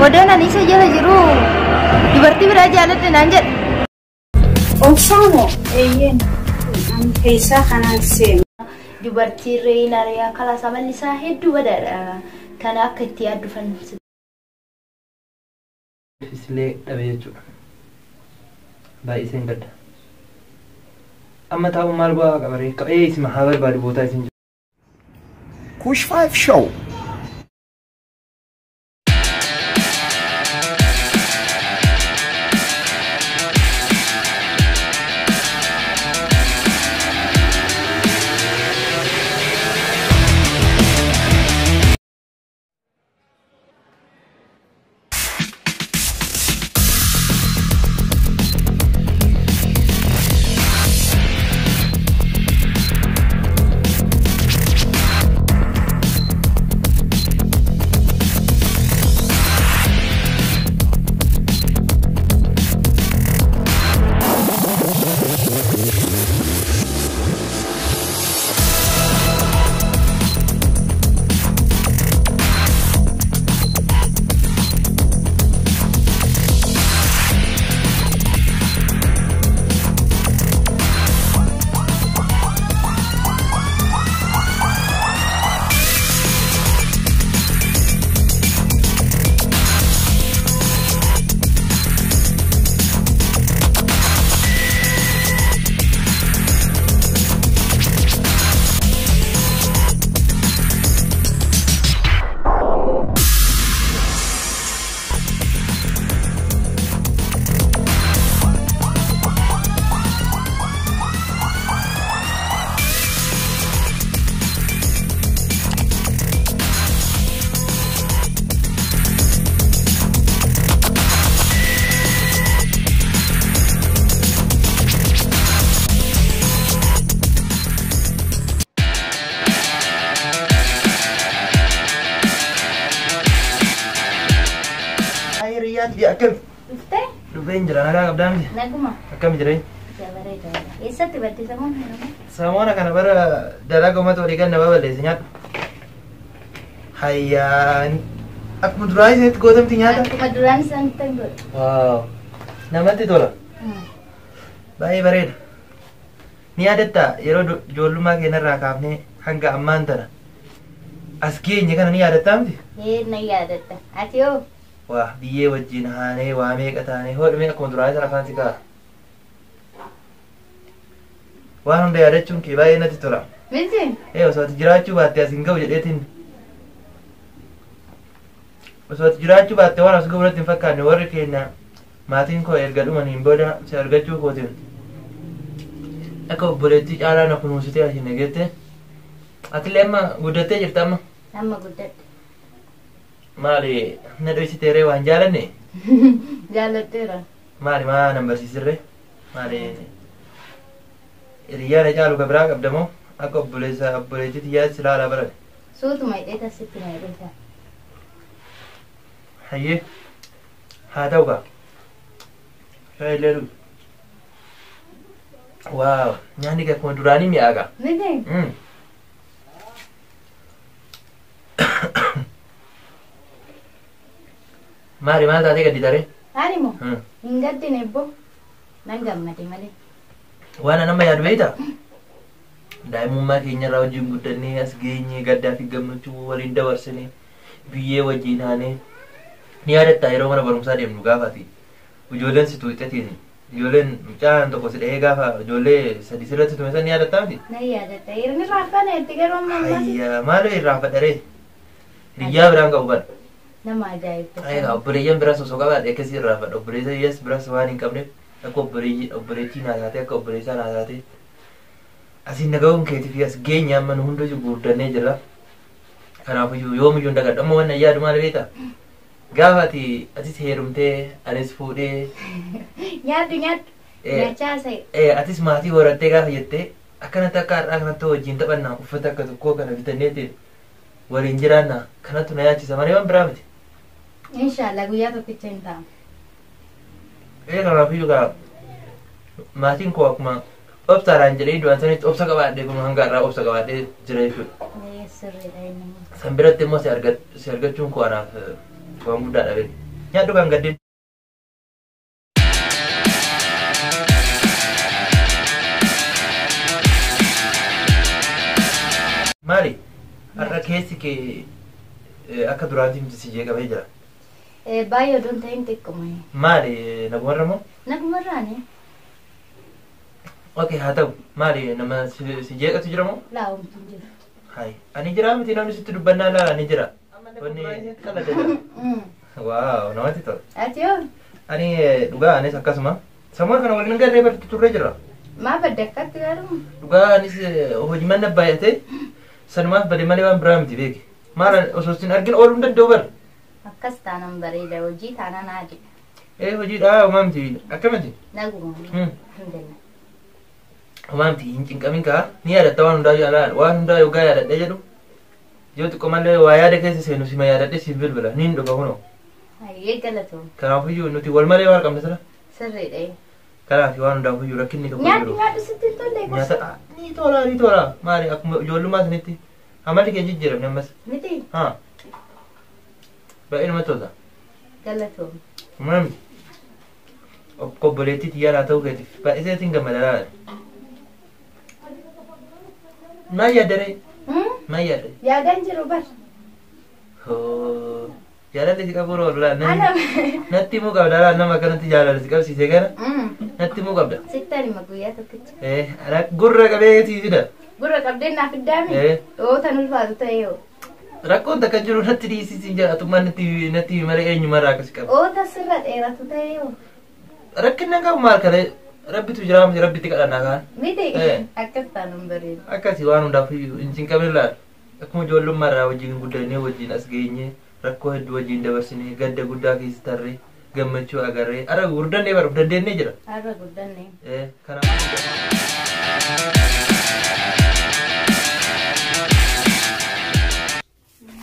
Odoon ani isa jala jiru dubartii biraa jaaladhe naan jedhe. Obsaamoo? Eeyyeen. Ani keessaa kanaan seenu. Dubartii reeyina ariyaa kalaas amalli isaa hedduu badaadha. Kana akka itti yaaddufan. Isilee dhabe jechuudha. Baay'iseen gadda. Amma taa'uun maal bu'aa qaba ree? Qabee isima haa barbaadu bootaa isin jiru. Kush 5 Show. Akkam? Dhuftee? Dhufeen jira, nagaa qabdaa miti? Naguma. Akkam jireenya? Bareeda. Eessatti badde samoon kana? Samoona kana bara dalaga uummata walii ganna babal'eesse nyaadhu. Hayyaan akkuma duraan isinitti gootamti nyaata? Akkuma duraan isaanitti hin godhu. Waaw! Namatti tola. Baay'ee bareeda. Ni yaadattaa yeroo ijoollummaa keenyarraa kaafnee hanga ammaan tana as geenye kana ni yaadattaa miti? Ee na yaadatta. Ati hoo? Waa biyyee wajjin haanee waa meeqa taanee hodhumee akkuma duraan sana afaan si ka'a. Waan hunda yaadachuun kee baay'ee natti tola. Miti? Ee osoo ati jiraachuu baatte as hin ga'u jedheetiin. Osoo ati jiraachuu baatte waan as ga'u natti hin fakkaanne warri keenya maatiin koo erga dhumaniin booda si argachuu kootiin. Akka obboleettii caalaa na kunuunsitee as hin eegette. Atillee amma guddattee jirta amma. Amma guddadhe. Maali na dhoysitee ree waan jaalanne? Jaallatteera. Maali maa nan barsiisirree? Maali hiriyyaa na caalu ka biraa qabda moo akka obboleessa obboleettii xiyyaa si ilaalaa barate? Suutuma hidhee tasitti na hidhee. Hayyee haa ta'u kaa. Shaayii illee dhugi. Waaw nyaanni kee akkuma duraanii mi'aa kaa. Miti? Maali maal taatee gaddi taree? Ani moo? Hin gaddine ebbo. Nan gammade malee. Waan an amma yaadu beektaa? Daa'imummaa keenyarraa wajjin guddannee as geenye gaddaa fi gammachuu waliin dabarsinee biyyee wajjin haanee ni yaadattaa yeroo mana barumsaa deemnu gaafaati. Ijoolleen si tuuxxatiin ijoolleen mucaan tokko si dhahee gaafa ijoollee sadi sirratti tume san ni yaadattaa miti? Nan yaadatta. Hirni raafana itti garuu amma ammaas. Hayyaa maaloo irraanfadharee? Hiriyyaa biraan qabu bara. Nama ajaa'ibda. Egaa obboleeyyan biraas osoo qabaadhe akkasii irraanfadha. Obboleessa hiyyaas biraas waan hin qabneef akka obboleettii naa taatee akka obboleessaa naa taatee asiin naga'uun keetii fi as geenye amma nu hundayyuu guddannee jirra. Kanaafiyyuu yoomiyyuu hin dagadhu. Amma waan yaadu maal beektaa? Gaafa ati atis heerumtee anis fuudhee. Nyaadhu nyaadhu. Nyaachaa haasa'e. Atis maatii horattee gaafa jettee akkanatti akka har'aa kanatti wajjin taphannaa uffata akka tokkoo kana bitanneetiin waliin jiraannaa kanattu na yaachisa malee waan biraa miti. Inshaallah guyyaa tokkicha hin ta'amu. Ee kanaafiyyuu kaa maatiin koo akkuma obsaadhaan jedhee du'an sanitti obsa qabaadhee kun hanga har'aa obsa qabaadhee jira jechuudha. Sirriidha inni. San biratti immoo si argachuun koo anaaf waan guddaadha beeku. Nyaadhu kan gaddeen. Maali? Har'a keessi kee akka duraatti miti si jeeqamee jira. Baay'ee odoon ta'in xiqquma. Maali nagumarra moo? Nagumarraani. Okay haa ta'u maali nama si jeeqatu jira moo? Laa homtuu hin jiru. Hai ani jira miti namni sitti dubbannaa laala ni jira. Wanni qalada jira. Waaw namatti tola. Ati hoo? Ani dhugaa anis akkasuma. Sammuu kana waliin garree bartu turre jira. Maa badde akkatti garuu? Dhugaa anis hojii manna baay'ate sanumaaf bade malee waan biraa miti beeki. Maal osoo isin argin ooluu hin danda'u bara. Akkas taanaan bareeda hojii taanaan haadhi. Hojiidha homaa miti akkamiti? Naguma. Alhamdulillah. Homaa miti hin cinqamin kaa ni yaadatta waan hundaa yaalaa waan hundaa yoggaa yaadadhe jedhu yoo xiqqoo malee waa yaada keessa seenu sima yaadadhe siif bilbila niin dhufa kunoo. Hayyee galatoom. Kanaafiyyuu nuti wal malee maal qabna sila? Sirriidha. Kanaaf waan hundaafiyyuu rakkinni tokko jiru. Nyaadhu nyaadhu sitti hin tolle Nyaata ni tola ni tola maali akkuma ijoollummaa sanitti amalli keenya jijjiiramne ammas. Miti. Haa. Baay'ee namatti tola. Galatoom. Homaa miti. Obboleettii xiyyaara ta'uu keetiif baay'ee seetiin gammada laala. Maal yaaddaree? Maal yaadde? Yaadaan jiru bar. Hoo jaalalli si qabu roolu laa natti himuu qabda laa nama akkanatti jaalalli si qabsiise kana natti himuu qabda. Sittaan hima guyyaa tokkicha. Gurra qabee sii fida. Gurra qabdee naaf iddaami? Yoo tan ulfaatu ta'e yoo. Rakkoon takka jiru natti dhiisisiin jedha atummaan natti malee eenyumarraa akkas qaba. Oota sirra dheeratu ta'e yoo. Rakkinna qabu maal kana rabbitu jira miti rabbitti kadhannaa kaan. Miti akkas taanaan bareeda. Akkasii waan hundaaf hin cinqamin laal. Akkuma ijoollummaarraa wajjin guddannee wajjin as geenye rakkoo hedduu wajjin dabarsinee gadda guddaa keessa tarree gammachuu agarree har'a guddannee bara dandeenyee jira. Har'a guddannee. Kanaaf.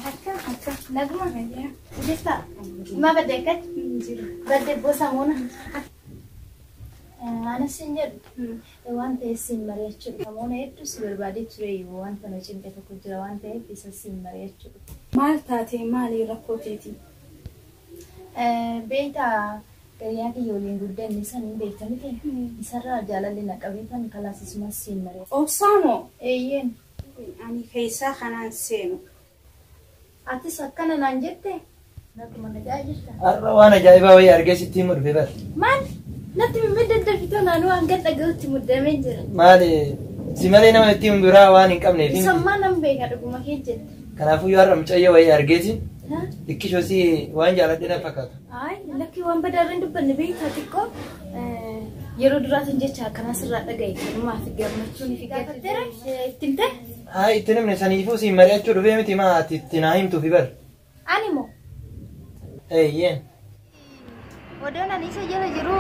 Akkam naguma jirta maa badde akkatti badde bosa muuna. Anas hin jedhu waan ta'eef siin mari'achuudha. Namoonni hedduu si barbaadee ture wanta na cinqe tokko jira waan ta'eef isa siin mari'achuudha. Maal taatee maali rakkoo keetii? Beektaa gariyaa kiyya waliin guddanne san hin beekta miti. Isarraa jaalalli na qabee kalaasisumas siin mari'ata. Obsaamoo? Eeyyeen. Ani keessaa kanaan seenu. Atis akkana naan jette? Naguma nagaa jirta. Har'a waan ajaa'ibaa wayii argee sitti himu dhufe bar. Maal? Natti mimmi daddafitoo naannoo hanga dhaga'utti muddamee jira. Maali? Si malee nama itti himu biraa waan hin qabneef. Sammaa nan beeka dhuguma kee jette. Kanaafuu yoo har'a mucayyoo wayii argeeti xiqqishoo si waan jaaladhe na fakkaata. Ayi lakki waan badaarra hin dubbanne beektaa xiqqoo yeroo duraatiin jecha akkanaa sirraa dhaga'e kanumaa fi gammachuun fi gaafatteera ittiin ta'e. Haa itti himne saniifuu si mari'achuu dhufee miti maa ati itti naa himtuufi bar. Ani moo? Eeyyeen. Odoon ani isa jala jiru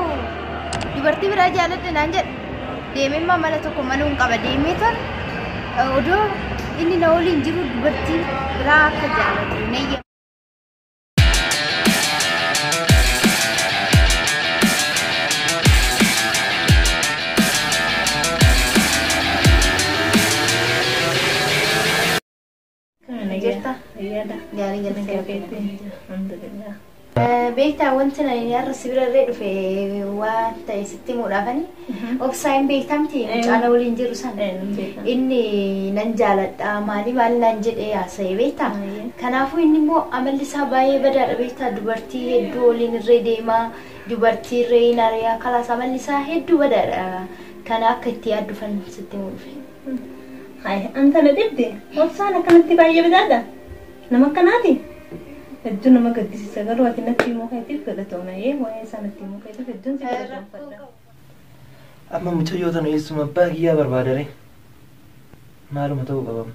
dubartii biraa jaaladhe naan jedhe deemee mala tokko maluu hin qaba deemee ton odoo inni na waliin jiru dubartii biraa akka jaalatu hin eeyyamu. Jirta? Gaarii galtee. Alhamdulillah. Beektaa wanti ani har'a si bira irree dhufe waan ta'e sitti himuudhaafani. Obsaa hin beektaa miti mucaa waliin jiru sana. Inni nan jaaladha maali maali naan jedhee haasa'e beektaa. Kanaafuu inni immoo amalli isaa baay'ee badaadha beektaa dubartii hedduu waliin irree deema dubartii irree hin ari'a kalaas amalli isaa hedduu badaadha. Kana akka itti yaaddufan sitti himuu dhufe. Hai, anta na dhibde obsaan akkanatti baay'ee badaadha. Nama akkanaati. Hedduu nama gaddisiisa garuu ati natti himuu keetiif galatooma waa'ee isaa natti himuu keetiif hedduun si galatoomfadha. Amma mucayyoo tana eessuma abbaa kiyyaa barbaadare maaluma ta'uu qabama.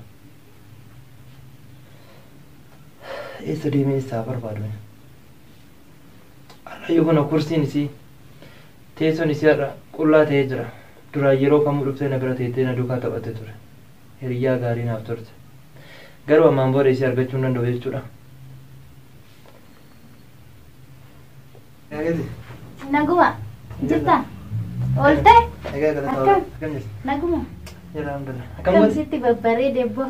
Eessa deemee eessaa barbaadu? Har'ayyuu kana kursiin isii teessoon isii har'a qullaa ta'ee jira. Duraan yeroo kamuu dhuftee na bira teettee na duukaa taphatte ture. Hiriyyaa gaarii naaf turte. Garuu ammaan booda isii argachuu hin danda'u jechuudha. Naguma jirta? Oolte? Akkam? Naguma. Akkam sitti babbareede boo.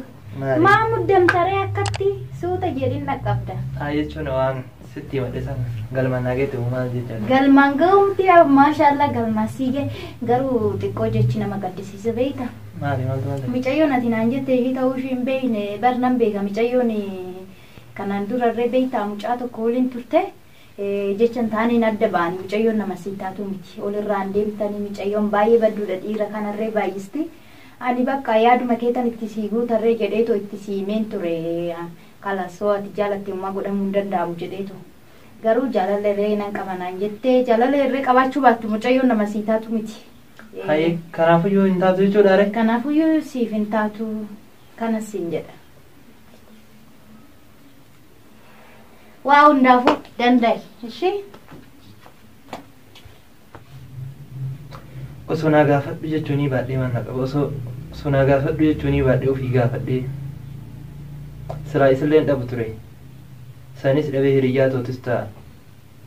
Maa muddamtaree akkatti suuta jedhin dhaqqabda. Haa jechuun waan Sitti himadhe sana galmaan naa geette maal jechaa? Galmaan ga'umti maashaallah galmaan sii ga'e garuu xiqqoo jechi nama gaddisiisa beekta. Maali maaltu maal ta'e? Micayyoon ati naan jettee fi ta'uu ishee hin beekne bar nan beeka micayyoon kanaan durarree beektaa mucaa tokko waliin turte jecha hin taaneen adda ba'anii mucayyoon nama sii taatu miti olirraan deemtanii mucayyoon baay'ee badduudha dhiira kanarree baay'isti. Ani bakka yaaduma keetan itti sii guutarree jedheetu itti siimeen ture kalasoo ati jaalatte uumaa godhamuu hin danda'amu jedheetu. Garuu jaalala irree nan qaba naan jettee jaalala irree qabaachuu baattu mucayyoon nama sii taatu miti. Hayi kanaafuyyuu hin taatu jechuudha ree? Kanaafuyyuu siif hin taatu kanas siin jedha. Waa hundaafuu danda'i. Ishee? Osoo naa gaafadhu jechuunii baadhee maal na qaba osoo naa gaafadhu jechuunii baadhee ofii gaafadhee silaa isillee hin dhabu ture. Sanis dhabee hiriyyaa tootis ta'a.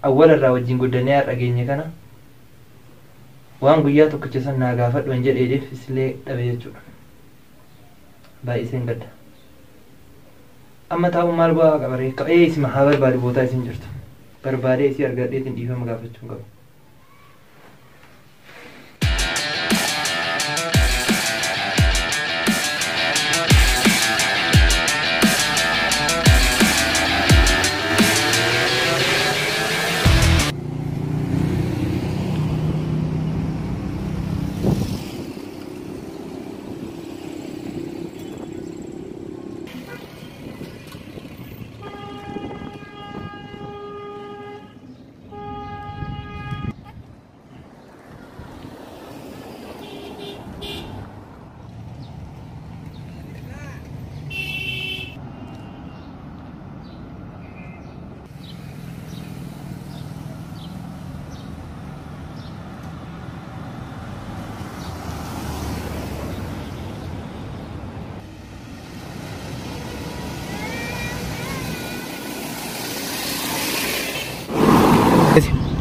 Awwaala irraa wajjin guddannee har'a geenye kana waan guyyaa tokkicha san naa gaafadhu hin jedheedheef isillee dhabe jechuudha. Baay'iseen gadda. Amma taa'uun maal bu'aa qaba ree? Ka'ee isima haa barbaadu bootaa isin jirtu. Barbaadee isii argadheetiin dhiifama gaafachuu hin qabu.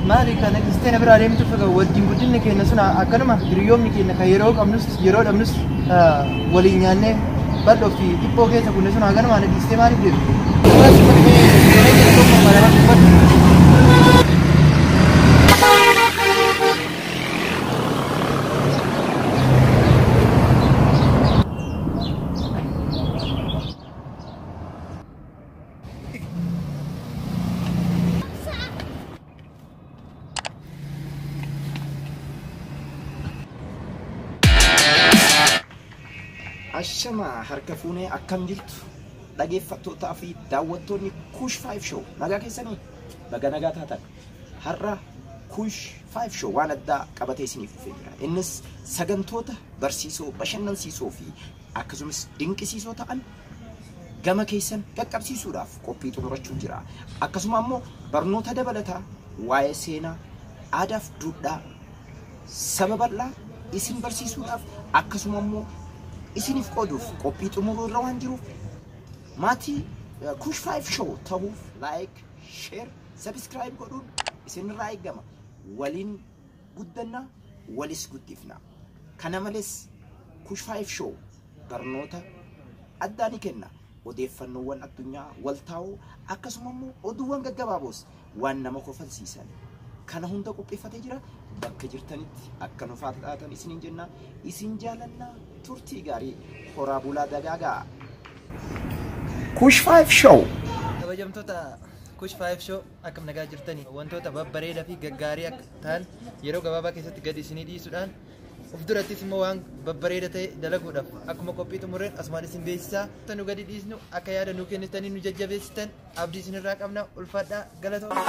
Maali kana Kiristiyaana biraa deemtu faga wajjin guddinni keenya sun akkanuma hiriyoonni keenya kan yeroo qabnus yeroo dhabnus waliin nyaannee bal'oo fi dhiphoo keessa kunne sun akkanuma ana dhiistee maaliif deemtu? Ashama harka fuunee akkam jirtu dhaggeeffattootaa fi daawwattoonni Kush 5 Show nagaa keessanii baga nagaa taatan har'a Kush 5 Show waan addaa qabatee isiniif dhufee jira. Innis sagantoota barsiisoo, bashannansiisoo fi akkasumas dinqisiisoo ta'an gama keessan qaqqabsiisuudhaaf qophii xumurachuu jira. Akkasuma immoo barnoota dabalataa waa'ee seenaa, aadaa fi duudhaa saba bal'aa isin barsiisuudhaaf akkasuma immoo isiniif qooduuf qophii xumuruu irra waan jiruuf maatii Kush 5 Show ta'uuf like, share, subscribe godhuun isinirraa eegama. Waliin guddannaa, walis guddifna. Kana malees Kush 5 Show barnoota addaa ni kenna. Odeeffannoowwan addunyaa waltaa'oo akkasuma immoo oduuwwan gaggabaaboos waan nama kofalsiisan kana hunda qopheeffatee jira. Bakka jirtanitti akka nu faana taatan isiniin jenna. Isin jaalannaa turtii gaarii horaa bulaa dagaagaa. Kush 5 Show. Kabajamtoota Kush 5 Show akkam nagaa jirtanii wantoota babbareedaa fi gaggaarii akka ta'an yeroo gabaabaa keessatti gadi isinii dhiisuudhaan of durattis immoo waan babbareeda ta'e dalaguudhaaf akkuma qophii xumurreen asumaan isin beeksisaa nu gadi dhiisnu akka yaada nu kennitanii nu jajjabeessitan abdii isinirraa qabna ulfaadhaa galatooma.